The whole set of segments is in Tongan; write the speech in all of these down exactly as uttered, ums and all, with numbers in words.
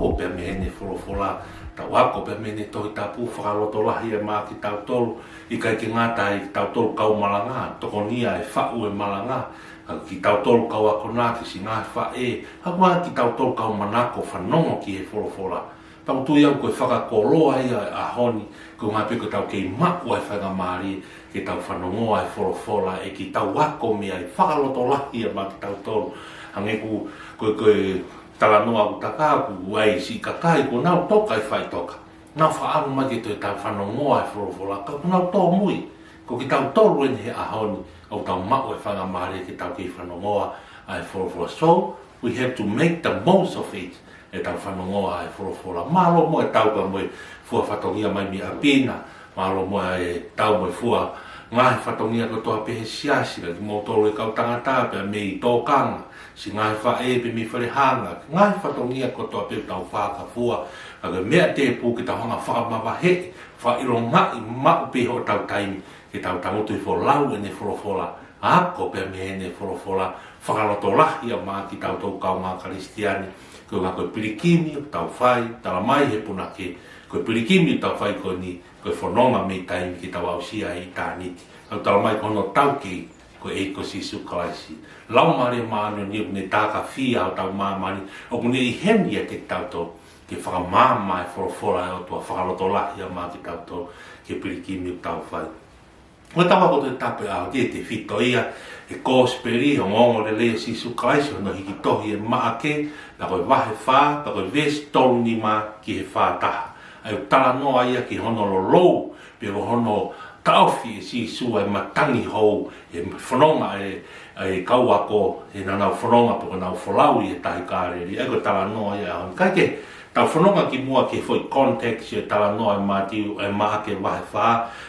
ako pē mei heʻene folofola, tau ako pē mei heʻene Tohi Tapu, fakalotolahi ia maʻa kitautolu, ʻikai ke ngata ai kitautolu kau malanga, tokonia e faʻu e malanga, ka kitautolu kau akonaki, siʻi ngaahi faʻē, kae ʻumaʻā kitautolu kau manako fanongo ki he folofola. Pea ʻoku ou tui au ko e fakakoloa ia ʻo e ʻaho ni, ko e ʻuhinga pē ko ʻetau kei maʻu ai e faingamālie ke tau fanongoa e folofola, ʻe ke tau ako mei ai, fakalotolahi ia maʻa kitautolu. Hangē ko, ko, ko e talanoa ʻoku taka ʻoku ʻi ai siʻi kakai kuo nau toka ʻi faʻitoka. Nau faʻa ʻalu mai ke toe tau fanongoa e folofola ka kuo nau tōmui. Ko kitautolu eni he ʻaho ni, ʻoku tau maʻu e faingamālie ke tau kei fanongoa ʻa e folofola. So, we have to make the most of it. ʻEtau fanongoa ʻa e folofola. Mālō muʻa e tau pea mo e fua fatongia mai mei ʻapi na. Mālō muʻa e tau mo e fua ngaahi fatongia kotoa pē he siasi, ka kimoutolu e kau tangata pea mei tōkanga, siʻi ngaahi faʻē pē mei falehanga, ngaahi fatongia kotoa pē ʻoku tau fakafua, ka ko e meʻa tēpū ke tau hanga ʻo fakamavaheʻi, fakaʻilongaʻi maʻu pē hotau taimi, ke tau tangutu hifo ʻo lau ʻene folofola, ako pē mei heʻene folofola, fakalotolahi ia maʻa kitautolu kaungā Kalisitiane, ko e ʻuhinga ko e pilikimi ʻoku tau fai, talamai ʻe he punake, ko e pilikimi ʻoku tau fai ko eni, ko e fononga mei taimi ke tau aʻusia ʻa ʻitāniti. Tau talamai ko hono taukei, ko e ʻEiki ko Sīsū Kalaisi. Laumālie Māʻoniʻoni ʻoku ne takafia hotau māmani, ʻoku ne ʻi heni ʻiate kitautolu, ke fakamaama e folofola ʻa e ʻOtua, fakalotolahi ia maʻa kitautolu, ki he pilikimi ʻoku tau fai. Ko ʻetau ako Tohi Tapu ʻo e ʻaho ni, tefito ia he Kosipeli, ongoongolelei ʻo Sīsū Kalaisi, hono hiki tohi ʻe Maʻake, pea ko e vahe fā, pea ko e veesi tolu nima ki he fā taha. ʻA ia ʻoku talanoa ia ki hono lolou, pe ko hono taʻofi ʻe Sīsū ʻa e matangi hou, ʻi he fononga ʻa e, ʻa e kau ako, ʻi heʻenau fononga pe ko ʻenau folau ʻi he Tahi Kāleli. ʻA ia ko e talanoa ia ʻo e ʻaho ni. Kae kehe, tau fononga kimuʻa ki he foʻi context ʻo e talanoa ʻa Mātiu, ʻa Maʻake vahe fā,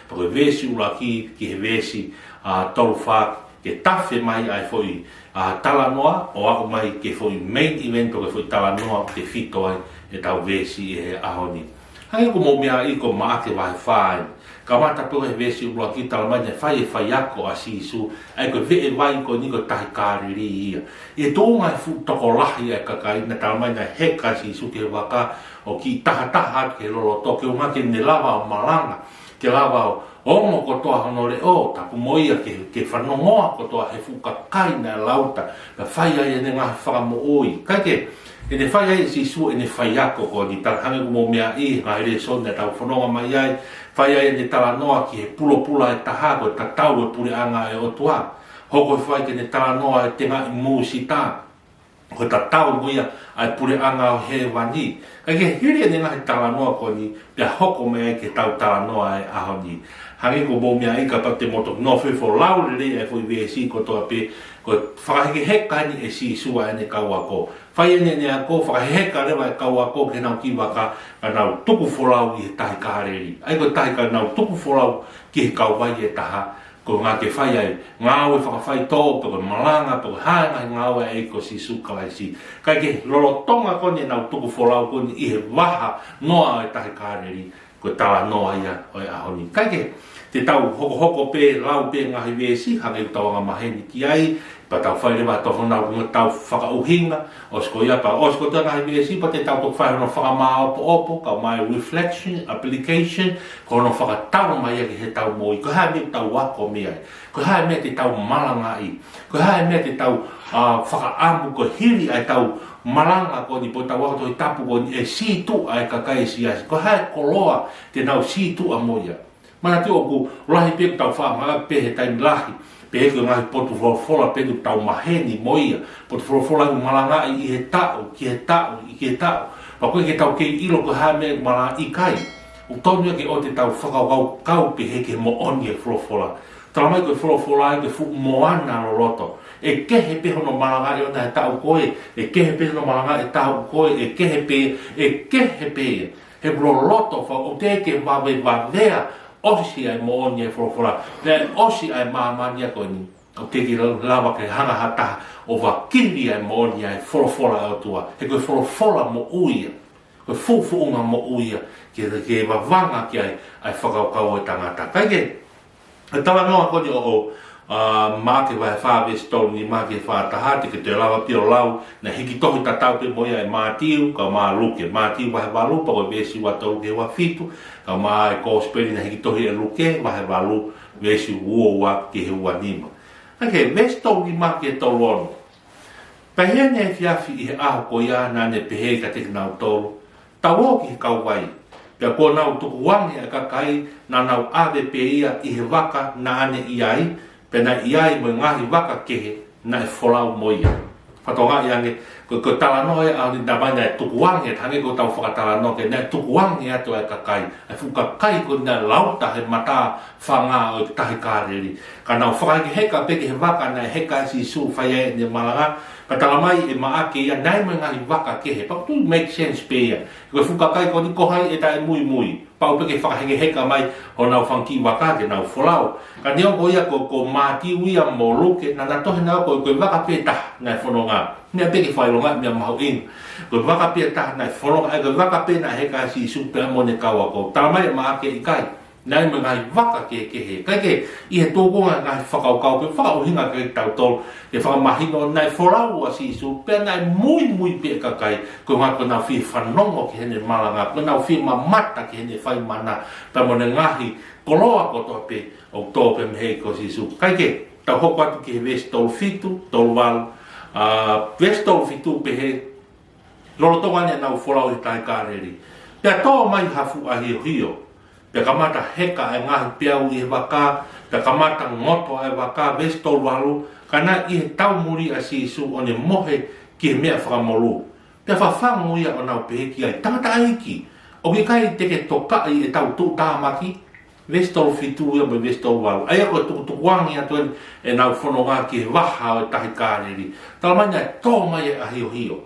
pea ko e veesi ʻuluaki ki he veesi, ā, tolu fā, ke tafe mai ʻa e foʻi, ā, talanoa, ʻo aʻu mai ki he foʻi main event, pe ko e foʻi talanoa ʻoku tefito ai ʻetau veesi ʻi he ʻaho ni. Hangē ko hoʻomou meaʻi ko Maʻake vahe fā eni. Kamata pē he veesi ʻuluaki, talamai naʻe fai e faiako ʻa Sīsū, ʻa ia ko e veʻe vai ko eni ko e Tahi Kāleli ia. ʻI he tuʻunga ʻa e fuʻu tokolahi ʻa e kakai, naʻe talamai naʻe heka ʻa Sīsū ki he vaka, ʻo kiʻi tahataha atu ki he loloto, ke ʻuhinga ke ne lava ʻo malanga, ke lava ʻo ongo kotoa hono leʻo, tapu mo ia ke, ke fanongoa kotoa ʻe he fuʻu kakai naʻe lauta, naʻe fai ai ʻene ngaahi fakamoʻui. Kae kehe, ʻene fai ai ʻe Sīsū ʻene faiako ko eni, tala hangē ko hoʻomou meaʻi, ngaahi lēsoni naʻa tau fononga mai ai, fai ai ʻene talanoa ki he pulopula ʻe taha, ko e tatau e puleʻanga ʻo e ʻOtua. Hoko ʻo fai ki heʻene talanoa e tengaʻi mūsita, ko e tatau mo ia ʻa e puleʻanga ʻo hēvani. Kae kehe, hili ʻene ngaahi talanoa ko eni, pea hoko mai ai ki heʻetau talanoa ʻo e ʻaho ni. Hangē ko hoʻomou meaʻi, kapau te mou toki nofo hifo ʻo lau lelei ʻa e foʻi veesi kotoa pē, ko e fakahekeheka eni ʻe Sīsū ʻa ʻene kau ako. Fai ʻene, ʻene ako, fakaheka leva e kau ako ki heʻenau kiʻi vaka, ka nau tuku folau ʻi he Tahi Kāleli. ʻA ia ko e tahi ka nau tuku folau ki he kauvai ʻe taha, ko e ʻuhinga ke fai ai ngāue fakafaitoʻo, pe ko e malanga, pe ko e hā e ngaahi ngāue ʻa e ʻEiki ko Sīsū Kalaisi. Kae kehe, lolotonga ko eni ʻenau tuku folau ko eni ʻi he vaha noa ʻo e Tahi Kāleli, ko e talanoa ia ʻo e ʻaho ni. Kae kehe, te tau hokohoko pē, lau pē ngaahi veesi, hangē ʻoku tau angamaheni ki ai, pea tau fai leva ʻetau fononga, tau fakaʻuhinga, ʻosi ko ia pea, ʻosi ko ʻetau ngaahi veesi, pea te tau toki fai hono fakamāopoopo, kae ʻumaʻā e reflection, application, ko hono fakatau mai ia ki heʻetau moʻui, ko e hā e meʻa ʻoku tau ako mei ai, ko e hā e meʻa te tau malangaʻi, ko e hā e meʻa te tau, ā, fakaʻamu, ko e hili ʻa ʻetau malanga ko eni, pe ko ʻetau ako Tohi Tapu ko eni, ʻe sītuʻa e kakai ʻo e siasi, ko e hā e koloa te nau sītuʻa mo ia. Manatuʻi ʻoku lahi pē ʻoku tau faʻa ngāueʻaki pē he taimi lahi, pehē ki he ngaahi potu folofola pē ʻoku tau maheni mo ia, potu folofola ʻoku malangaʻi ʻi he taʻu, ki he taʻu, ʻi ki he taʻu. Pea ʻoku ʻikai ke tau kei ʻilo ko e hā e meʻa ʻoku malangaʻi, ʻikai. ʻOku totonu ia ke ʻoua te tau fakakaukau pehē ki he moʻoni e folofola. Talamai ko e folofola ia ko e fuʻu moana loloto. ʻE kehe pē hono malangaʻi ʻona he taʻu ko ē, ʻe kehe pē hono malangaʻi he taʻu ko ē, ʻe kehe pē, ʻe kehe pē. He loloto fau, ʻoku teʻeki ke vavevavea ʻosi ʻa e moʻoni e folofola, pea ʻosi ʻa e māmani ko eni. ʻOku teʻeki lava ke hanga ha taha ʻo vakili ʻa e moʻoni ʻa e folofola ʻa e ʻOtua. He ko e folofola moʻui ia. Ko e fuʻufuʻunga moʻui ia. Ke, ke vavanga ki ai ʻa e fakakaukau ʻo e tangata. Kae kehe, ʻa e talanoa ko eni ʻoku, ʻa Maʻake vahe fā veesi tolu nima ki he fā taha, te ke toe lava pē ʻo lau, naʻe hiki tohi tatau pē mo ia ʻe Mātiu, kae ʻumaʻā Luke. Mātiu vahe valu pea ko e veesi ua tolu ki he ua fitu, kae ʻumaʻā e Kosipeli naʻe hiki tohi ʻe Luke, vahe valu, veesi ua ua ki he ua nima. Kae kehe, veesi tolu nima ki he tolu ono. Pea ʻi heʻene efiafi ʻi he ʻaho ko ia naʻa ne pehē kiate kinautolu, Tau ō ki he kauvai. Pea kuo nau tukuange ʻa e kakai, naʻa nau ʻave pē ia ʻi he vaka naʻa ne ʻi ai, pea naʻe ʻi ai mo e ngaahi vaka kehe naʻe folau mo ia. Fakatokangaʻi ange, ko, ko e talanoa ia ʻa e ʻaho ni, naʻe ʻomai naʻe tukuange, hangē ko ʻetau fakatalanoa ki ai, naʻe tukuange atu ʻa e kakai, ʻa e fuʻu kakai ko ē naʻe lauta he matāfanga ʻo e tahi Kāleli. Ka nau fakahekeheka pē ki he vaka naʻe heka ai ʻa Sīsū ʻo fai ai ʻene malanga, pea talamai ʻe Maʻake ia, naʻe ʻi ai mo e ngaahi vaka kehe. Pea ʻoku make sense pē ia. Ko e fuʻu kakai ko eni ko hai ʻe taʻemuimui. Pau pē ke fakahekeheka mai honau fanga kiʻi vaka ke nau folau. Ka neongo ia ko, ko Mātiu ia mo Luke, naʻa na tohi naua ko, ko e vaka pē taha naʻe fononga. Meʻa pē ke fakaʻilonga, meʻa mahuʻinga. Ko e vaka pē taha naʻe fononga, ʻa ia ko e vaka pē naʻe heka ai ʻa Sīsū pea mo ʻene kau ako. Talamai ʻe Maʻake ʻikai. Naʻe ʻi ai mo e ngaahi vaka kehekehe. Kae kehe, ʻi he tōʻonga ngaahi fakakaukau pē fakaʻuhinga kiate kitautolu, ke fakamahino naʻe folau ʻa Sīsū, pea naʻe muimui pē ʻa e kakai, koeʻuhi ko ʻenau fie fanongo ki heʻene malanga, ko ʻenau fie mamata ki heʻene fai mana, pea mo ʻene ngaahi koloa kotoa pē ʻoku tō pē mei he ʻEiki ko Sīsū. Kae kehe, tau hoko atu ki he veesi tolu fitu, tolu valu, ʻa, veesi tolu fitu pehē, lolotonga ʻenau folau ʻi he tahi Kāleli. Pea tō mai ha fuʻu ʻahiohio. Pea kamata heka ʻa e ngaahi peau ʻi he vaka, pea kamata ngoto ʻa e vaka, veesi tolu valu, ka naʻe ʻi he taumuli ʻa Sīsū ʻo ne mohe ki he meʻa fakamolū. Pea fafangu ia ʻo nau pehē ki ai, Tangataʻeiki, ʻoku ʻikai te ke tokaʻi ʻetau tuʻutāmaki? Veesi tolu fitu ia mo e veesi tolu valu. ʻA ia ko e tukutukuange atu eni ʻenau fononga ki he vaha ʻo e tahi Kāleli. Talamai naʻe tō mai e ʻahiohio.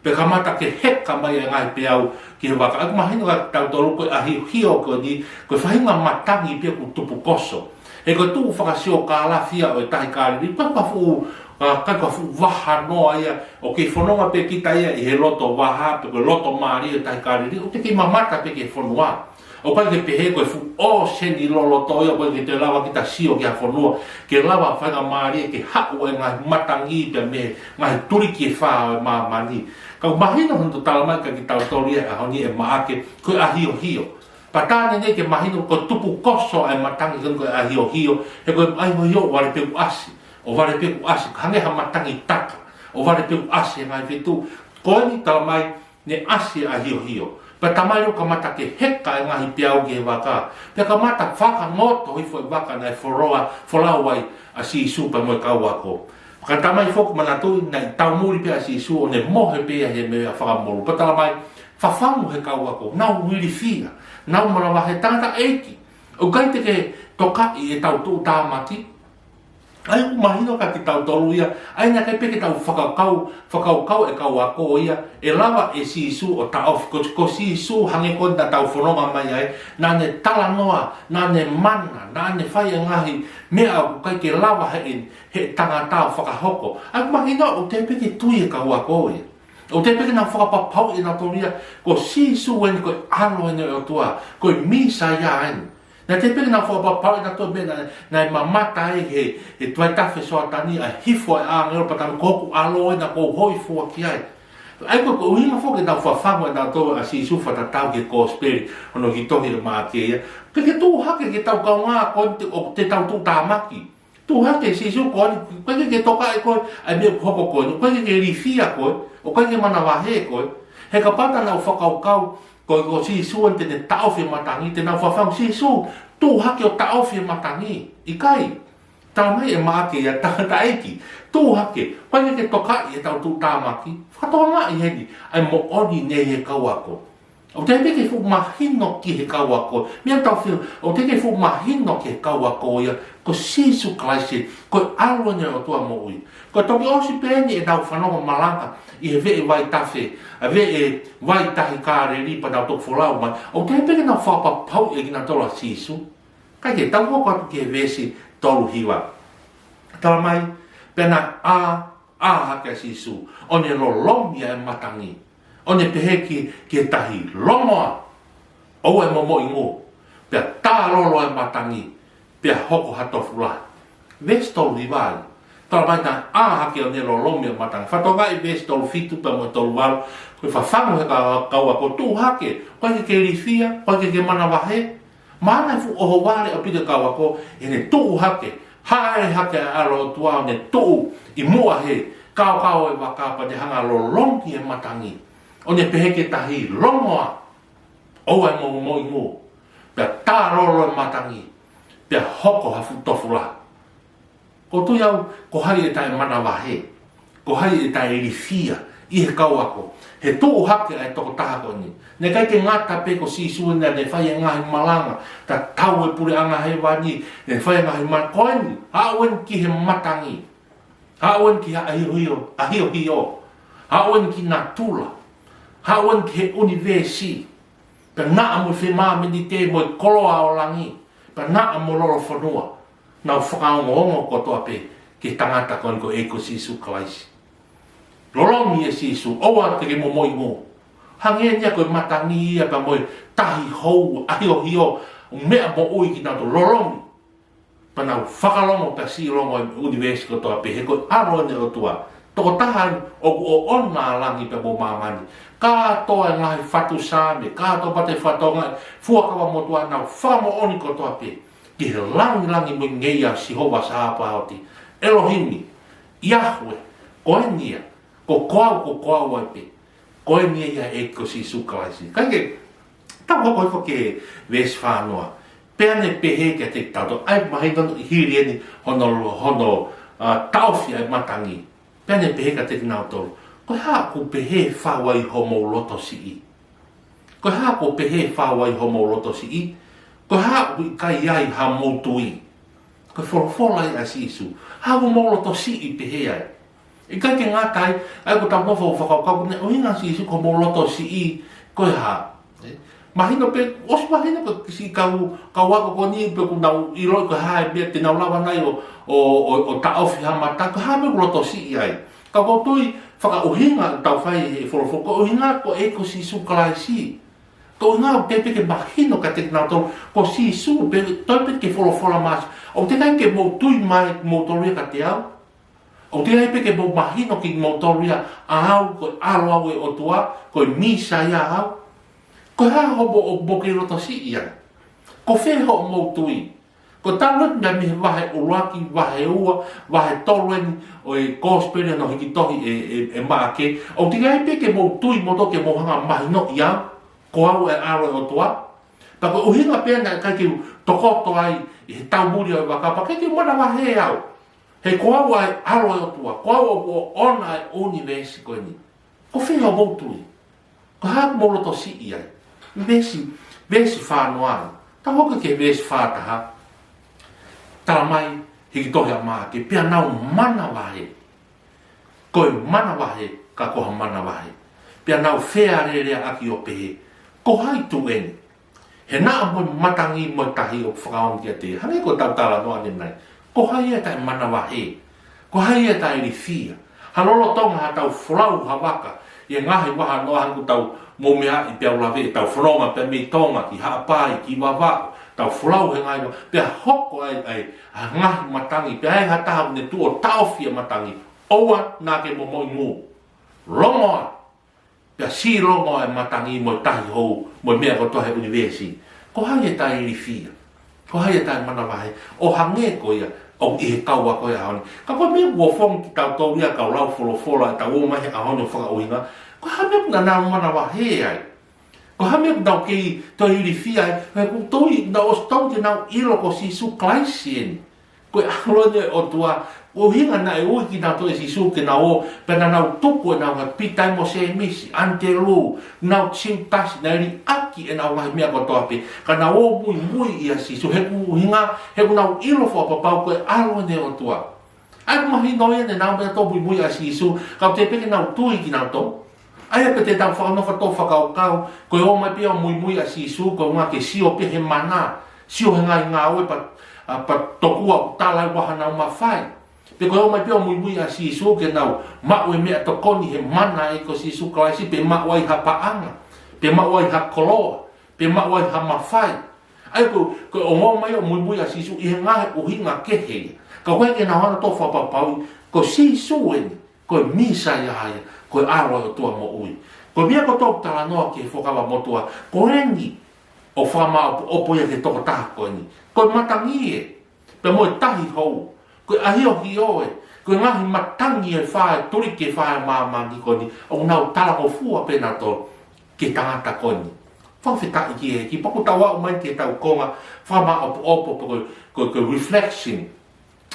Pea kamata ke heka mai e ngaahi peau ki he vaka. ʻOku mahino kiate kitautolu ko e ʻahiohio ko eni, ko e faʻahinga matangi pē ʻoku tupukoso. He ko e tuʻu fakasiokālafi ia ʻo e tahi Kāleli, ʻikai ko ha fuʻu, ʻa, ʻikai ko ha fuʻu vaha noa ia, ʻoku kei fononga pē kita ia ʻi he loto vaha, pe ko e loto mālie ʻo e tahi Kāleli, ʻoku te kei mamata pē ki he fonua. ʻOku ʻikai ke pehē ko e fuʻu ʻōseni loloto ia, ʻoku ʻikai ke te lava kita sio ki ha fonua, ke lava faingamālie ke haʻu e ngaahi matangi pea mo e ngaahi tuliki ʻe fā ʻo e māmani. Ka ʻoku mahino hono talamai kiate kitautolu ia he ʻaho ni ʻe Maʻake, ko e ʻahiohio. Pea tā ʻeni ke mahino ko e tupukoso ʻa e matangi ko eni ko e ʻahiohio, he ko e ʻahiohio ʻoku vale pē ʻoku ʻasi, ʻoku vale pē ʻoku ʻasi, hangē ha matangi taka, ʻoku vale pē ʻoku ʻasi he ngaahi feituʻu. Ko eni talamai, naʻe ʻasi e ʻahiohio. Pea talamai leva kamata ke heka e ngaahi peau ki he vaka. Pea kamata fakangoto hifo e vaka naʻe foloa, folau ai ʻa Sīsū pea mo e kau ako. Ka talamai foki manatuʻi naʻe taumuli pē ʻa Sīsū ʻo ne mohe pē ia he meʻa fakamolū. Pea talamai fafangu he kau ako. Nau ilifia. Nau manavahē, Tangataʻeiki, ʻoku ʻikai te ke tokaʻi ʻetau tuʻutāmaki? ʻA ia ʻoku mahino kiate kitautolu ia, ʻa ia naʻe ʻikai pē ke tau fakakau, fakakaukau e kau ako ia, ʻe lava ʻe Sīsū ʻo taʻofi, ko, ko Sīsū hangē ko ē naʻa tau fononga mai ai, naʻa ne talanoa, naʻa ne mana, naʻa ne fai e ngaahi meʻa ʻoku ʻikai ke lava he, he tangata ʻo fakahoko. ʻA ia ʻoku mahino ʻoku teʻeki pē ke tui e kau ako ia. ʻOku teʻeki pē ke nau fakapapauʻi ʻenautolu ia, ko Sīsū eni ko e ʻAlo eni ʻo e ʻOtua, ko e Mīsaia eni. Naʻe teʻeki pē ke nau fakapapauʻi ʻenautolu e meʻa naʻe, naʻe mamata ai he, he tuai tafe Soatani ʻa e hifo e ʻāngelo pea talamai ko hoku ʻAlo eni ʻoku ou hōifua ki ai. ʻA ia ko e, ko e ʻuhinga foki ke nau fafangu ʻenautolu ʻa Sīsū fakatatau ki he Kosipeli, hono hiki tohi ʻe Maʻake ia. Ke ke tuʻu hake ki heʻetau kaungā ko eni te, ʻoku te tau tuʻutāmaki. Tuʻu hake Sīsū ko eni, ʻoku ʻikai ke ke tokaʻi koe, ʻa e meʻa ʻoku hoko ko eni, ʻoku ʻikai ke ke ilifia koe, ʻoku ʻikai ke manavahē koe. He kapau te nau fakakaukau, ko, ko Sīsū eni te ne taʻofi e matangi, te nau fafangu Sīsū, tuʻu hake ʻo taʻofi e matangi. ʻIkai, talamai ʻe Maʻake ia, Tangataʻeiki, tuʻu hake, ʻoku ʻikai ke ke tokaʻi ʻetau tuʻutāmaki, fakatokangaʻi heni, ʻa e moʻoni nei he kau ako. ʻOku teʻeki ke fuʻu mahino ki he kau ako. Meʻa tau feel, ʻoku teʻeki ke fuʻu mahino ki he kau ako ia, ko Sīsū Kalaisi, ko e ʻAlo eni ʻo e ʻOtua moʻui. Ko e toki ʻosi pē eni ʻenau fanongo malanga ʻi he veʻe vaitafe, ʻa e veʻe vai tahi Kāleli pea nau toki folau mai. ʻOku teʻeki pē ke nau fakapapauʻi ʻe kinautolu ʻa Sīsū. Kae kehe, tau hoko atu ki he veesi tolu hiva. Talamai, pea naʻe ʻā, ʻā hake ʻa Sīsū, ʻo ne lolomi ʻa e matangi, ʻo ne pehē ki, ki he tahi, Longoa, ʻoua ʻe momoʻi ngū. Pea tālolo ʻa e matangi, pea hoko ha tofu lahi. Veesi tolu hiva. Talamai naʻe ʻā hake ʻo ne lolomi ʻa e matangi. Fakatokangaʻi veesi tolu fitu pea mo e tolu valu. Ko e fafangu he ka-, kau ako, tuʻu hake. ʻOku ʻikai ke ke ilifia, ʻoku ʻikai ke ke manavahē. Mahalo naʻe fuʻu ʻohovale ʻaupito e kau ako, ʻi heʻene tuʻu hake. Hāʻele hake ʻa e ʻAlo ʻo e ʻOtua ʻo ne tuʻu ʻi muʻa he kaokao ʻo e vaka pea ne hanga ʻo lolomi e matangi. ʻO ne pehē ki he tahi, longoa, ʻoua ʻe momoʻingo. Pea tālolo e matangi. Pea hoko ha fuʻu tofu lahi. ʻOku ou tui au, ko hai ʻe taʻemanavahē? Ko hai ʻe taʻeilifia ʻi he kau ako? He tuʻu hake ʻa e tokotaha ko eni. Naʻe ʻikai ke ngata pē ko Sīsū naʻa ne fai e ngaahi malanga, tatau e puleʻanga hēvani, ne fai e ngaahi malanga ko eni, aʻu eni ki he matangi. Aʻu eni ki he ʻahiohio, ʻahiohio. Aʻu eni ki natula. Aʻu eni ki he ʻunivēsi. Pea naʻa mo e femāmeniti mo e koloa ʻo langi. Pea naʻa mo lolofonua. Nau fakaongoongo kotoa pē ki he tangata ko eni ko e ʻEiki ko Sīsū Kalaisi. Lolomi ʻe Sīsū, ʻoua te ke momoʻingo. Hangē ia ko e matangi ia pea mo e tahi hou, ʻahiohio, meʻa moʻui kinautolu, lolomi. Pea nau fakalongo pea sīlongo e ʻunivēsi kotoa pē he ko e ʻAlo eni ʻo e ʻOtua. Tokotaha eni ʻoku ʻoʻona ʻa langi pea mo māmani. Kātoa e ngaahi fatu saame, kātoa pē ʻa e fatongia, fuakava motuʻa, nau fakamoʻoni kotoa pē ki he langilangi mo e ngeia ʻo Sihova Sāpaoti. ʻElohimi, Iahue, ko eni ia, ko koau, ko koau ai pē. Ko eni ia ʻa e ʻEiki ko Sīsū Kalaisi. Kae kehe, tau hoko hifo ki he veesi fā noa. Pea ne pehē kiate kitautolu, ʻa ia mahino hili eni hono, hono, ʻa, taʻofi ʻa e matangi. Pea ne pehē kiate kinautolu, ko e hā ʻoku pehē fau ai homou loto siʻi? Ko e hā ʻoku pehē fau ai homou loto siʻi? Ko e hā ʻoku ʻikai ai hamou tui? Ko e folofola ia ʻa Sīsū. Hā homou loto siʻi pehē ai? ʻIkai ke ngata ai, ʻa ia ko ʻetau nofo ʻo fakakaukau, ko e ʻuhinga ʻa Sīsū ko homou loto siʻi, ko e hā? ʻE, mahino pē, ʻosi mahino ko e siʻi kau, kau ako ko eni pē ʻoku nau ʻiloʻi ko e hā e meʻa te nau lava nai ʻo, ʻo, ʻo, ʻo taʻofi ha mata, ko e hā e meʻa ʻoku loto siʻi ai. Ka ʻoku ou tui, fakaʻuhinga ʻetau fai e folofola, ko e ʻuhinga ko e ʻEiki ko Sīsū Kalaisi. Ko e ʻuhinga ʻoku teʻeki pē ke mahino kiate kinautolu, ko Sīsū pē, toe pē ke folofola mai. ʻOku teʻeki ai ke mou tui mai kimoutolu ia kiate au. ʻOku teʻeki ai pē ke mou mahino kimoutolu ia ʻa au ko e ʻAlo au ʻo e ʻOtua, ko e Mīsaia au. Ko e hā hoʻomou, ʻoku mou kei loto siʻi ai? Ko fē hoʻomou tui? Ko e talu eni mei he vahe ʻuluaki, vahe ua, vahe tolu eni ʻo e Kosipeli naʻe hiki tohi ʻe, ʻe, ʻe Maʻake. ʻOku teʻeki ai pē ke mou tui moutolu ke mou hanga ʻo mahinoʻi au, ko au e ʻAlo ʻo e ʻOtua? Pea ko e ʻuhinga pē ia naʻe ʻikai ke u tokoto ai ʻi he taumuli ʻo e vaka, pea ʻikai ke u manavahē au. He ko au ʻa e ʻAlo ʻo e ʻOtua, ko au ʻoku ʻoʻona ʻa e ʻunivēsi ko eni. Ko fē hoʻomou tui? Ko e hā ʻoku mou loto siʻi ai? Veesi, veesi fā noa. Tau hoko ki he veesi fā taha. Talamai, hiki tohi ʻa Maʻake, pea nau manavahē. Ko e manavahē, ka ko ha manavahē. Pea nau fealēleaʻaki ʻo pehē, ko hai tuʻu eni? He naʻa mo e matangi mo e tahi ʻoku fakaongo kiate ia. Hangē ko ʻetau talanoa ʻanenai. Ko hai ia ʻe taʻemanavahē? Ko hai ia ʻe taʻeilifia? Ha lolotonga haʻatau folau ha vaka ʻi he ngaahi vahaʻa noa, hangē ko ʻetau mou meaʻi pea u lave, ʻetau fononga pē mei Tonga ki Haʻapai, ki Vavaʻu, tau folau he ngaahi vaka, pea hoko ai, ai ha ngaahi matangi, pea ʻi ai ha taha ʻoku ne tuʻu ʻo taʻofi ʻa e matangi. ʻOua naʻa ke momoʻingo. Longoa. Pea sīlongo ʻa e matangi mo e tahi hou, mo e meʻa kotoa he ʻunivēsi. Ko hai ʻe taʻeilifia? Ko hai ʻe taʻemanavahē? ʻO hangē ko ia ʻoku ʻi he kau ako he ʻaho ni. Ka ko e meʻa ʻoku ou fakaʻosinga kiate kitautolu ia kau lau folofola ʻetau ō mai he ʻaho ni ʻo fakaʻuhinga. Ko e hā e meʻa ʻoku nau manavahē ai? Ko e hā e meʻa ʻoku nau kei toe ilifia ai? He ʻoku ou tui naʻa nau ʻosi tonu ke nau ʻilo ko Sīsū Kalaisi eni. Ko e ʻAlo eni ʻo e ʻOtua, ʻuhinga naʻe ui kinautolu ʻe Sīsū ke nau ō, pea naʻa nau tuku ʻenau ngaahi, Pita mo Sēmisi, ʻAnitelū, nau Siutasi, naʻe liʻaki ʻenau ngaahi meʻa kotoa pē, ka nau ō muimui ʻia Sīsū, he ʻoku ʻuhinga, he ʻoku nau ʻilo fakapapau ko e ʻAlo eni ʻo e ʻOtua. ʻA ia ʻoku mahino ia naʻa nau meʻa tō muimui ʻia Sīsū, ka ʻoku teʻeki pē ke nau tui kinautolu. ʻA ia pē te tau fakanofo ʻo fakakaukau, ko e ō mai pē ʻo muimui ʻia Sīsū, ko e ʻuhinga ke sio pē he mana, sio he ngaahi ngāue pea, ʻa, pea tokua ʻoku tala ʻe he vahaʻa naʻa nau mafai. Pe ko e ō mai pē ʻo muimui ʻia Sīsū ke nau maʻu e meʻatokoni he mana ʻo e ʻEiki ko Sīsū Kalaisi, pe maʻu ai ha paʻanga, pe maʻu ai ha koloa, pe maʻu ai ha mafai. ʻA ia ko, ko e ō mai ʻo muimui ʻia Sīsū ʻi he ngaahi ʻuhinga kehe ia. Ka ko e ke na hana tō fakapapauʻi, ko Sīsū eni, ko e Mīsaia ia, ko e ʻAlo ʻo e ʻOtua moʻui. Ko e meʻa ko ʻetau talanoa ki he Fuakava Motuʻa, ko eni, ʻo fakamaʻopoʻopo ia ki he tokotaha ko eni. Ko e matangi ē, pea mo e tahi hou, ko e ʻahiohio ē, ko e ngaahi matangi ʻe fā ʻe tuliki ʻe fā ʻo e māmani ko eni, ʻoku nau talangofua pē nautolu ki he tangata ko eni. Fakafetaʻi ki he ʻEiki, pea ʻoku tau aʻu mai ki heʻetau konga fakamaʻopoʻopo, pe ko e, ko e, ko e reflection.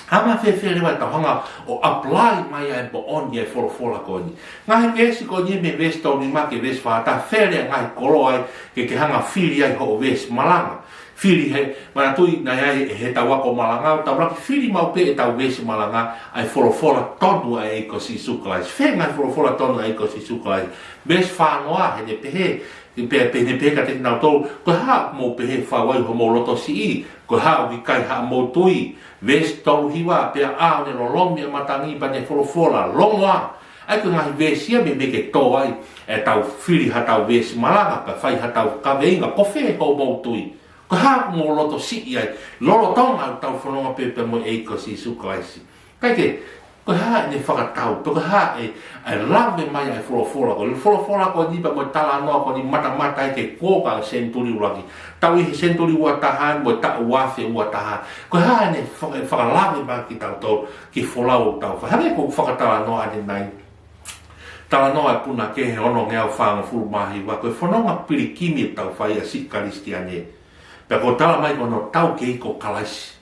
Hanga fēfē leva ʻetau hanga ʻo apply mai ʻa e moʻoni ʻa e folofola ko eni. Ngaahi veesi ko eni mei he veesi tolu nima ki he veesi fā taha, fēfē ngaahi koloa ai ke ke hanga fili ai hoʻo veesi malanga. Fili he, manatuʻi naʻe ʻi ai ʻetau ako malanga, ʻoku tau laki fili maʻu pē ʻetau veesi malanga ʻa e folofola tonu ʻa e ʻEiki ko Sīsū Kalaisi. Fē ngaahi folofola tonu ʻa e ʻEiki ko Sīsū Kalaisi. Veesi fā noa, heʻene pehē, pea, pea heʻene pehē kiate kinautolu, ko e hā ʻoku mou pehē fau ai hoʻomou loto siʻi, ko e hā ʻoku ʻikai haʻamou tui? Veesi tolu hiva, pea ʻaho ne lolomi ʻa e matangi pea ne folofola, longo ā. ʻA ia ko e ngaahi veesi ia meimei ke tō ai ʻetau fili haʻatau veesi malanga, pea fai haʻatau kaveinga, ko fē hoʻomou tui? Ko e hā ʻoku mou loto siʻi ai, lolotonga ʻetau fononga pē pea mo e ʻEiki ko Sīsū Kalaisi? Kae kehe, ko e hā ʻene fakatau, pe ko e hā e, e lave mai ʻa e folofola ko eni, folofola ko eni pea mo e talanoa ko eni matamata ai ki he kuonga ʻo e senituli ʻuluaki. Tau ʻi he senituli ua taha mo e taʻu ua afe ua taha. Ko e hā ʻene faka-, fakalave mai kiate kitautolu ki he folau ʻoku tau fai. Hangē ko e fakatalanoa ʻanenai. Talanoa ʻa e punake he ono ngeau fāngofulu mā hiva, ko e fononga pilikimi ʻoku tau fai ʻa siʻi Kalisitiane. Pea ʻoku tala mai ko hono taukei ko Kalaisi.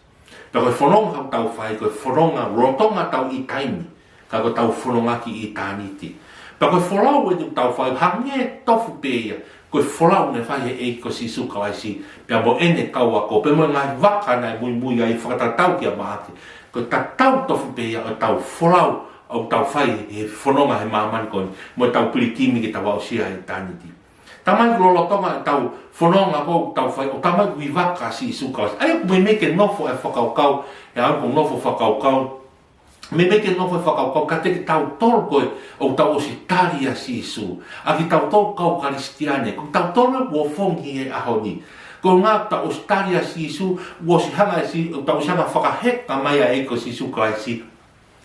Pea ko e fononga ʻoku tau fai, ko e fononga lolotonga ʻetau ʻi taimi, ka ko ʻetau fononga ki ʻitāniti. Pea ko e folau eni ʻoku tau fai, hangē tofu pē ia ko e folau naʻe fai ʻe he ʻEiki ko Sīsū Kalaisi pea mo ʻene kau ako, pea mo e ngaahi vaka naʻe muimui ai, fakatatau kia Maʻake. Ko e tatau tofu pē ia ʻo ʻetau folau ʻoku tau fai he fononga he māmani ko eni, mo ʻetau pilikimi ke tau aʻusia ʻa ʻitāniti. Talamai lolotonga ʻetau fononga ko ē ʻoku tau fai, ʻoku talamai ʻoku ʻi vaka ʻa Sīsū Kalaisi. ʻA ia ʻoku meimei ke nofo ʻa e fakakaukau, ʻe au ʻoku nofo fakakaukau, meimei ke nofo ʻa e fakakaukau kiate kitautolu ko ē ʻoku tau ʻosi tali ʻa Sīsū. ʻA kitautolu kau Kalisitiane, ko kitautolu ʻoku ʻofongi he ʻaho ni. Ko e ʻuhinga ʻoku tau ʻosi tali ʻa Sīsū, ʻoku ʻosi hanga ʻe Sī-, ʻoku tau ʻosi hanga fakaheka mai ʻa e ʻEiki ko Sīsū Kalaisi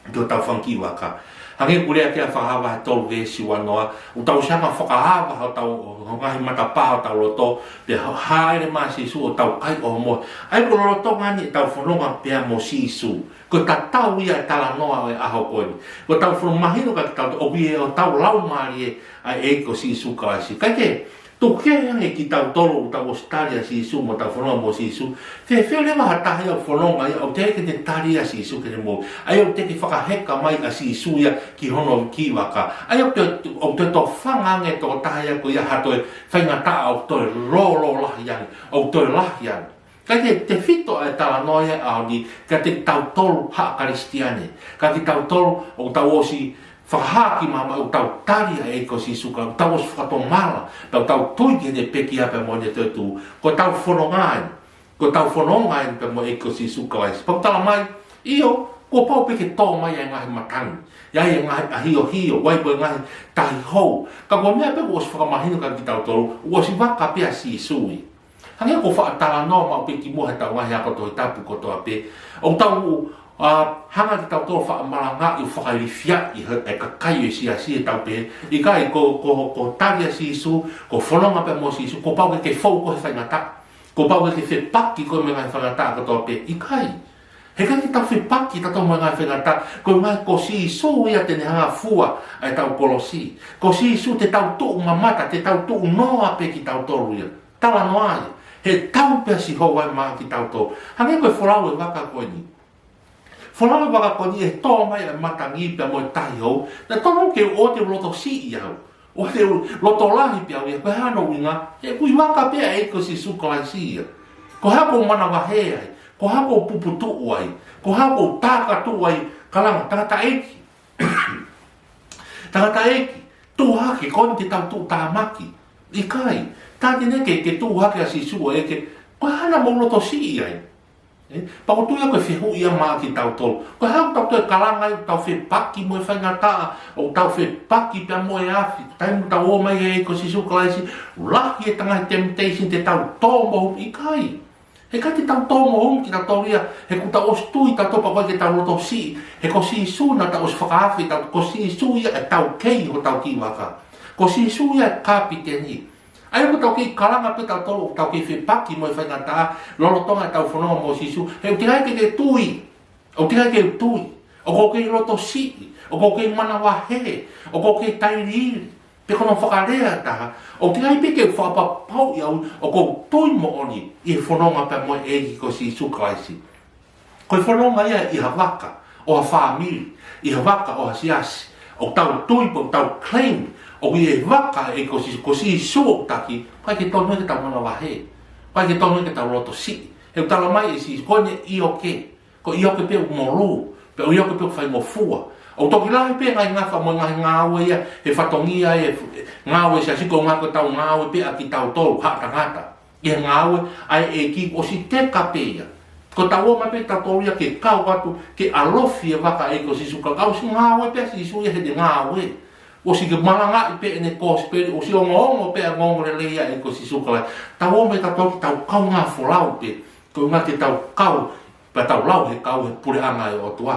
ki hotau fanga kiʻi vaka. Hangē ko e lea ki he Fakahā vahe tolu veesi ua noa, ʻoku tau ʻosi hanga fakaava hotau, ho ngaahi matapā hotau loto, pea hāʻele mai ʻa Sīsū ʻo tau kai ʻohomohe. ʻA ia ko e lolotonga eni ʻetau fononga pea mo Sīsū. Ko e tatau ia e talanoa ʻo e ʻaho ko eni. Ko ʻetau fononga mahino kiate kitautolu, ʻoku ʻi hotau laumālie ʻa e ʻEiki ko Sīsū Kalaisi. Kae kehe, tuku kehe ange kitautolu ʻoku tau ʻosi tali ʻa Sīsū mo ʻetau fononga mo Sīsū. Fēfē leva ha taha ia ʻoku fononga ia ʻoku teʻeki ke ne tali ʻa Sīsū ki heʻene moʻui. ʻA ia ʻoku teʻeki fakaheka mai ʻa Sīsū ia ki hono kiʻi vaka. ʻA ia ʻoku toe, ʻoku toe tofanga ange e tokotaha ia ko ia ha toe faingataʻa ʻoku toe lōlō lahi ange, ʻoku toe lahi ange. Kae kehe, tefito ʻa e talanoa ia ʻaho ni kiate kitautolu haʻa Kalisitiane. Kiate kitautolu ʻoku tau ʻosi fakahā ki māmani ʻoku tau tali ʻa e ʻEiki ko Sīsū Kalaisi, ʻoku tau ʻosi fakatomala, pea ʻoku tau tui ki heʻene pekia pea mo ʻene toetuʻu. Ko ʻetau fononga eni, ko ʻetau fononga eni pea mo e ʻEiki ko Sīsū Kalaisi. Pea ʻoku talamai, ʻio, kuo pau pē ke tō mai ʻa e ngaahi matangi, ʻa e ngaahi ʻahiohio, ʻa e mo e ngaahi tahi hou. Ka ko e meʻa pē kuo ʻosi fakamahino kiate kitautolu, ʻoku ʻosi vaka pē ʻa Sīsū ia. Hangē ko e faʻa talanoa maʻu pē kimuʻa heʻetau ngaahi ako Tohi Tapu kotoa pē. ʻOku tau, ʻa, hanga kitautolu ʻo faʻa malangaʻi ʻo fakailifiaʻi ʻe he, ʻe he kakai ʻo e siasi ʻetau pehē, ʻikai, ko, ko, ko e tali ʻa Sīsū, ko e fononga pea mo Sīsū, kuo pau ke ke fou koe he faingataʻa. Kuo pau ke ke fepaki koe mo e ngaahi faingataʻa kotoa pē, ʻikai. He ʻikai ke tau fepaki kitautolu mo e ngaahi faingataʻa, ko e ʻuhinga ko Sīsū ia te ne hanga ʻo fua ʻa ʻetau kolosi. Ko Sīsū te tau tuʻu mamata, te tau tuʻu noa pē kitautolu ia. Talanoa ia. He tau pē ʻa Sihova ia maʻa kitautolu. Hangē ko e folau e vaka ko eni. Folau e vaka ko eni ʻi he tō mai ʻa e matangi pea mo e tahi hou. Naʻe totonu ke u ʻoua te u loto siʻi au, ʻoua te u loto lahi pē au ia, ko e hā hono ʻuhinga? He ʻoku ʻi vaka pē ʻa e ʻEiki ko Sīsū Kalaisi ia. Ko e hā ʻoku ou manavahē ai? Ko e hā ʻoku ou puputuʻu ai? Ko e hā ʻoku ou tākatuʻu ai? Kalanga, tangataʻeiki. Tangataʻeiki, tuʻu hake, ko eni te tau tuʻutāmaki. ʻIkai, tā te ne ke, ke tuʻu hake ʻa Sīsū ʻo ʻeke, ko e hā naʻa mou loto siʻi ai? Ē, pea ʻoku ou tui ia ko e fehuʻi ia maʻa kitautolu. Ko e hā ʻoku tau toe kalanga ai, ʻoku tau fepaki mo e faingataʻa, ʻoku tau fepaki pea mo e afi, taimi ʻoku tau ō mai ai ko Sīsū Kalaisi, lahi e ngaahi temptation te tau tō mo, ʻikai. He ʻikai te tau tō mo ongo kitautolu ia, he kuo tau ʻosi tui tautolu pea ʻikai ke tau loto siʻi, he ko Sīsū naʻa tau ʻosi fakaafe, tau, ko Sīsū ia ʻe taukei hotau kiʻi vaka. Ko Sīsū ia ʻe kapiteni. ʻA ia ko ʻetau kei kalanga pē tautolu, ʻetau kei fepaki mo e faingataʻa, lolotonga ʻetau fononga mo Sīsū, he ʻoku ʻikai ke te tui. ʻOku ʻikai ke u tui. ʻOku ou kei loto siʻi. ʻOku ou kei manavahē. ʻOku ou kei tailiili. Pe ko hono fakalea ʻe taha, ʻoku ʻikai pē ke u fakapapauʻi au ʻoku ou tui moʻoni ʻi he fononga pea mo e ʻEiki ko Sīsū Kalaisi. Ko e fononga ia ʻi ha vaka ʻo ha fāmili, ʻi ha vaka ʻo ha siasi. ʻOku tau tui pea ʻoku tau claim ʻoku ʻi he vaka ʻa e ʻEiki ko Sīsū, ko Sīsū ʻoku taki, ʻikai ke tonu ke tau manavahē. ʻIkai ke tonu ke tau loto siʻi. He ʻoku talamai ʻe Sīsū, ko ʻene ʻioke. Ko e ʻioke pē ʻoku molū, pe ko e ʻioke pē ʻoku faingofua. ʻOku toki lahi pē ngaahi ngafa mo e ngaahi ngāue ia, he fatongia e fu-, ngāue siasi, ko e ngaahi, ko ʻetau ngāue pē ʻa kitautolu, haʻa tangata. ʻI he ngāue ʻa e ʻEiki ʻosi teka pē ia. Ko ʻetau ō mai pē tautolu ia ke kau atu, ke ʻalofi e vaka ʻa e ʻEiki ko Sīsū, ka ʻosi ngāue pē ʻa Sīsū ia heʻene ngāue. ʻOsi ke malangaʻi pē ʻene kosipeli, ʻosi ongoongo pē ʻa e ongoongolelei ʻa e ʻEiki ko Sīsū Kalaisi. Tau ō mai tautolu ke tau kaungā folau pē, ko e ʻuhinga ke tau kau, pea tau lau he kau he puleʻanga ʻo e ʻOtua.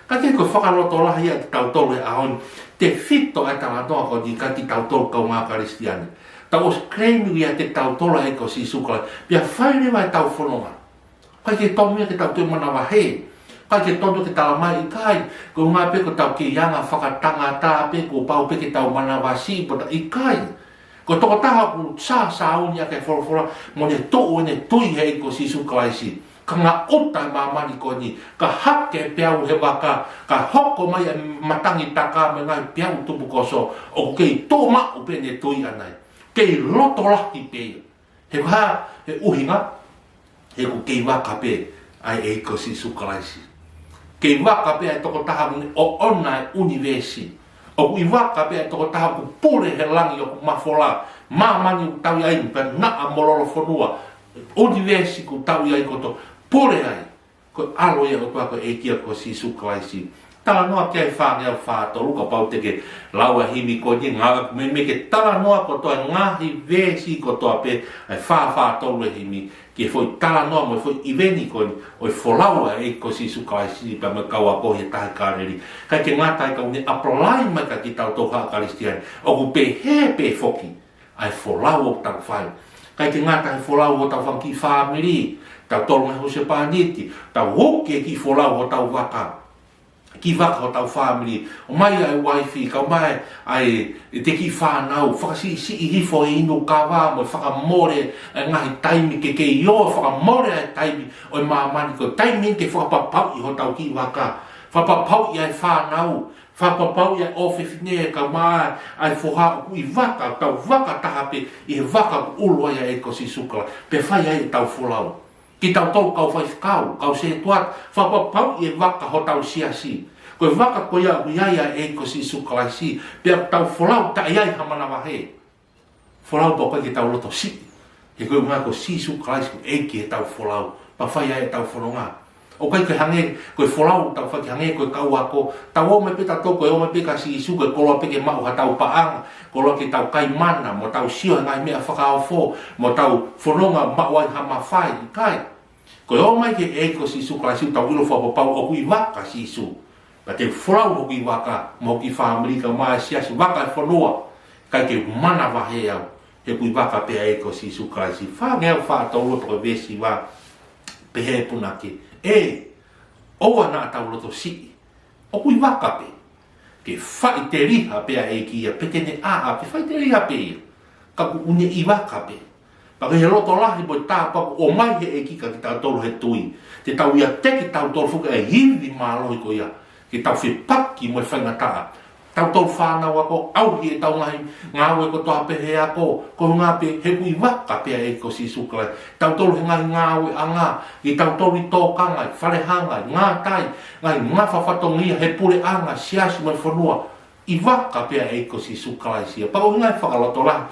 Ka ke ko e fakalotolahi ia kitautolu he ʻaho ni, tefito ʻa e talanoa ko eni kia kitautolu kaungā Kalisitiane. Tau ʻosi claim ia kitautolu ʻa e ʻEiki ko Sīsū Kalaisi, pea fai leva ʻetau fononga. ʻIkai ke tonu ia ke tau toe manavahē. ʻIkai ke tonu ke talamai ʻikai, ko e ʻuhinga pē ko ʻetau kei anga fakatangata pē, kuo pau pē ke tau manavasiʻi, pea ta ʻikai. Ko e tokotaha ʻoku sāsāuni ʻaki e folofola, mo ne tuʻu ʻene tui he ʻEiki ko Sīsū Kalaisi. Ka ngaʻuta e māmani ko eni, ka hake e peau he vaka, ka hoko mai e matangi taka mo e ngaahi peau tupukoso, ʻoku kei tuʻu maʻu pē ʻene tui ʻaʻana ia. Kei loto lahi pē ia. He ko e hā e ʻuhinga? He ʻoku kei vaka pē ʻa e ʻEiki ko Sīsū Kalaisi. Kei vaka pē ʻa e tokotaha ʻoku ne ʻoʻona e ʻunivēsi. ʻOku ʻi vaka pē ʻa e tokotaha ʻoku pule he langi ʻoku mafola, māmani ʻoku tau ʻi ai, pea naʻa mo lolofonua, ʻunivēsi ʻoku tau ʻi ai kotoa, pule ai. Ko e ʻAlo ia ʻo e ʻOtua, ko e ʻEiki ia ko Sīsū Kalaisi. Talanoa ki ai e fāngeau fā tolu, kapau te ke lau e himi ko eni, ngā, meimei ke talanoa kotoa e ngaahi veesi kotoa pē ʻa e fā fā tolu e himi, ki he foʻi talanoa mo e foʻi ʻiveni ko eni ʻo e folau ʻa e ʻEiki ko Sīsū Kalaisi pea mo e kau ako he tahi Kāleli. ʻIkai ke ngata ai, ka ʻoku ne apply mai kia kitautolu haʻa Kalisitiane. ʻOku pehē pē foki ʻa e folau ʻoku tau fai. ʻIkai ke ngata he folau ʻo hotau fanga kiʻi fāmili, tautolu ngaahi husepāniti, tau uki e kiʻi folau ʻo hotau vaka, kiʻi vaka hotau fāmili, ʻomai ʻa e uaifi, kae ʻomai ʻa e, ʻete kiʻi fānau, fakasiʻisiʻi hifo e inu kava, mo fakamole e ngaahi taimi ke kei ō, fakamole e taimi ʻo e māmani, ko e taimi ke fakapapauʻi hotau kiʻi vaka, fakapapauʻi ʻa e fānau, fakapapauʻi ʻa e ʻofefine kae ʻumaʻā ʻa e foha ʻoku ʻi vaka, tau vaka taha pē ʻi he vaka ʻoku ʻulu ai ʻa e ʻEiki ko Sīsū Kalaisi, pea fai ai ʻetau folau. Kitautolu kau faifekau, kau sētuata, fakapapauʻi e vaka hotau siasi. Ko e vaka ko ia ʻoku ʻi ai ʻa e ʻEiki ko Sīsū Kalaisi, pea tau folau taʻe ʻi ai ha manavahē. Folau pea ʻikai ke tau loto siʻi. He ko e ʻuhinga ko Sīsū Kalaisi ko e ʻEiki heʻetau folau, pea fai ai ʻetau fononga. ʻOku ʻikai ke hangē ko e folau ʻoku tau fai ke hangē ko e kau ako. Tau ō mai pē tautolu, ko e ō mai pē kia Sīsū, ko e koloa pē ke maʻu haʻatau paʻanga, koloa ke tau kai mana, mo tau sio he ngaahi meʻa fakaofo, mo tau fononga maʻu ai ha mafai, ʻikai. Ko e ō mai ki he ʻEiki ko Sīsū Kalaisi, tau ʻilo fakapapau ʻoku ʻi vaka Sīsū. Pea te u folau hoku kiʻi vaka, mo hoku kiʻi fāmili kae ʻumaʻā e siasi, vaka e fonua, ʻikai ke u manavahē au, he ʻoku ʻi vaka pē ʻa e ʻEiki ko Sīsū Kalaisi. Fāngeau fā tolu, toko veesi hiva, pehē ʻe he punake: ʻE, ʻoua naʻa tau loto siʻi. ʻOku ʻi vaka pē. Ke faʻiteliha pē ʻa e ʻEiki ia, pea te ne ʻā, pea faʻiteliha pē ia. Ka ʻoku ne ʻi vaka pē. Pea ko e loto lahi mo e tāpuaki ʻoku ʻomai he ʻEiki kia kitautolu he tui, te tau ʻiate kitautolu foki ʻa e ivi mālohi ko ia, ke tau fepaki mo e faingataʻa. Tautolu fānau ako, ʻauhi ʻetau ngaahi ngāue kotoa pē he ako, ko e ʻuhinga pē he ʻoku ʻi vaka pē ʻa e ʻEiki ko Sīsū Kalaisi. Tautolu he ngaahi ngāueʻanga, kitautolu ʻi tōkanga, ʻi falehanga, ʻi ngātai, ngaahi ngafa fatongia, he puleʻanga, siasi mo e fonua, ʻi vaka pē ʻa e ʻEiki ko Sīsū Kalaisi ia. Pea ko e ʻuhinga e fakalotolahi,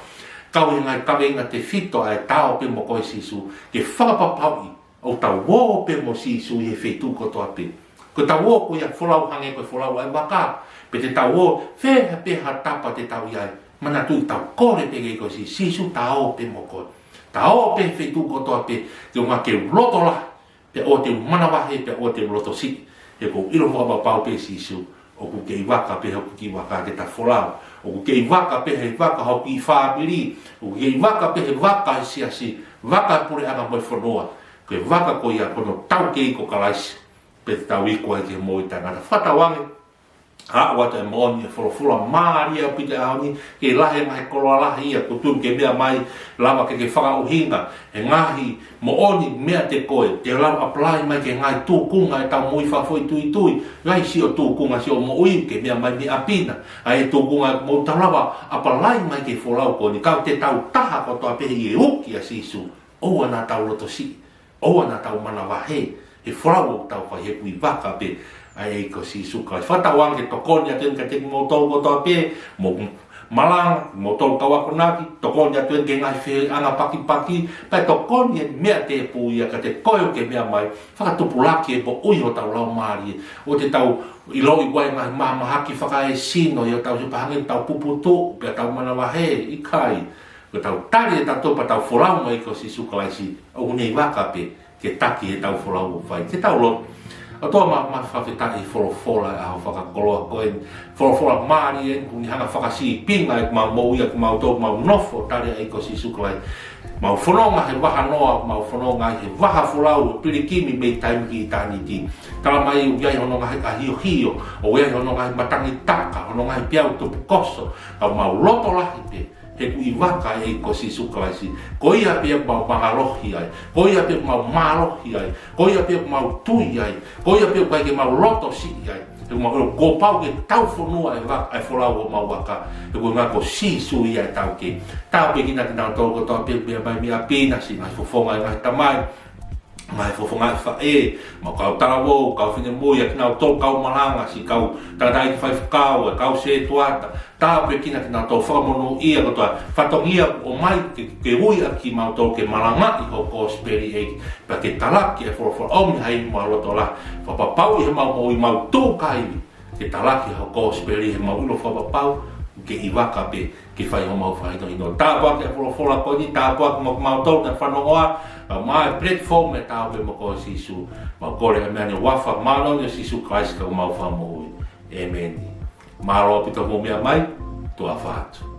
kau he ngaahi kaveinga tefito ʻa e Ta ō pē mo koe Sīsū, ke fakapapauʻi ʻoku tau ō pē mo Sīsū ʻi he feituʻu kotoa pē. Ko ʻetau ō ko ia folau hangē ko e folau ʻa e vaka, pe te tau ō fē pē ha tapa te tau ʻi ai, Manatuʻi, tau kole pē ki he ʻEiki ko Sī-, Sīsū, ta ō pē mo koe. Ta ō pē he feituʻu kotoa pē, ke ʻoua ke u loto lahi, pea ʻoua te u manavahē, pea ʻoua te u loto siʻi. He ʻoku ou ʻilo fakapapau pē, Sīsū, ʻoku ke ʻi vaka pē hoku kiʻi vaka ke ta folau. ʻOku ke ʻi vaka pē he vaka hoku kiʻi fāmili. ʻOku ke ʻi vaka pē he vaka e siasi, vaka e puleʻanga mo e fonua. Ko e vaka ko ia ko hono taukei ko Kalaisi, pea te tau iku ai ki he moʻui taʻengata. Fakatauange, ʻa ʻoatu e moʻoni e folofola mālie ʻaupito he ʻaho ni, ke lahi e ngaahi koloa lahi ia, ʻoku ou tui ke meʻa mai, lava ke ke fakaʻuhinga e ngaahi moʻoni meiate koe, te lava apply mai ki he ngaahi tūkunga ʻetau moʻui fakafoʻituitui. Ngaahi siʻo tūkunga siʻo moʻui ke meʻa mai mei ʻapi na, ʻa e tūkunga mo tau lava apply mai ki he folau ko eni, ka te tau taha kotoa pē ʻi he uki ʻa Sīsū. ʻOua naʻa tau loto siʻi, ʻoua naʻa tau manavahē he folau ʻoku tau fai, he ʻoku ʻi vaka pē ʻa e ʻEiki ko Sīsū Kalaisi. Fakatauange ke tokoni atu eni kiate kimoutolu kotoa pē, mou malanga, kimoutolu kau akonaki, tokoni atu eni ki he ngaahi feʻanga pakipaki, pea tokoni e meʻa tēpū ia kiate koe ʻoku ke meʻa mai, fakatupulaki e moʻui hotau laumālie. ʻOua te tau ʻiloʻi ʻoku ʻi ai e ngaahi mahamahaki fakaesino ʻi hotau siʻi pāhange tau puputuʻu, pea tau manavahē, ʻikai. Ko ʻetau tali ʻe tautolu pea tau folau mo e ʻEiki ko Sīsū Kalaisi, ʻoku ne ʻi vaka pē ke taki ʻetau folau ʻoku fai. Ke tau lotu. ʻOtua, mau, mau fakafetaʻi he folofola ʻa e ʻaho fakakoloa ko eni. Folofola mālie eni, ʻoku ne hanga fakasīpinga ʻemau moʻui, ʻa kimautolu ʻoku mau nofo tali ʻa e ʻEiki ko Sīsū Kalaisi. Mau fononga he vaha noa, mau fononga he vaha folau, pilikimi mei taimi ki ʻitāniti. Tala mai ʻoku ʻi ai hono ngaahi ʻahiohio, ʻoku ʻi ai hono ngaahi matangi taka, hono ngaahi peau tupukoso, ka mau loto lahi pē he ʻoku ʻi vaka e ʻEiki ko Sīsū Kalaisi. Ko ia pē ʻoku mau mālohi ai. Ko ia pē ʻoku mau mālohi ai. Ko ia pē ʻoku mau tui ai. Ko ia pē ʻoku ʻikai ke mau loto siʻi ai. He ʻoku mau ʻilo kuo pau ke tau fonua e vaka, e folau ʻo mau vaka. He ko e ʻuhinga ko Sīsū ia e taukei. Tāpuekina kinautolu kotoa pē meʻa mai mei ʻapi na, siʻi ngaahi fofonga e ngaahi tamai, ngaahi fofonga e faʻē, mo e kau talavou, kau finemui, ʻa kinautolu kau malanga, siʻi kau tangataʻeiki faifekau, e kau sētuata, tāpuekina kinautolu, fakamonūʻia kotoa, fatongia ʻoku ʻomai ke, ke ui ʻa kimautolu ke malangaʻi ho kosipeli, ʻEiki, pea ke talaki e folofola, ʻomi ha imu ʻa e loto lahi, fakapapauʻi heʻemau moʻui, mau tuʻu kaili ke talaki ho kosipeli, he mau ʻilo fakapapau ke ʻi vaka pē ke fai homau fakahinohino. Tāpuaki e folofola ko eni, tāpuaki mo kimautolu naʻe fanongoa, kae ʻumaʻā e platform ʻe Tau Pē Mo Koe Sīsū. Mau kole e meʻa ni ʻi he huafa māʻoniʻoni ʻo Sīsū Kalaisi ko homau Fakamoʻui. ʻĒmeni. Mālō ʻaupito hoʻomou meʻa mai, tuʻa ʻofa atu.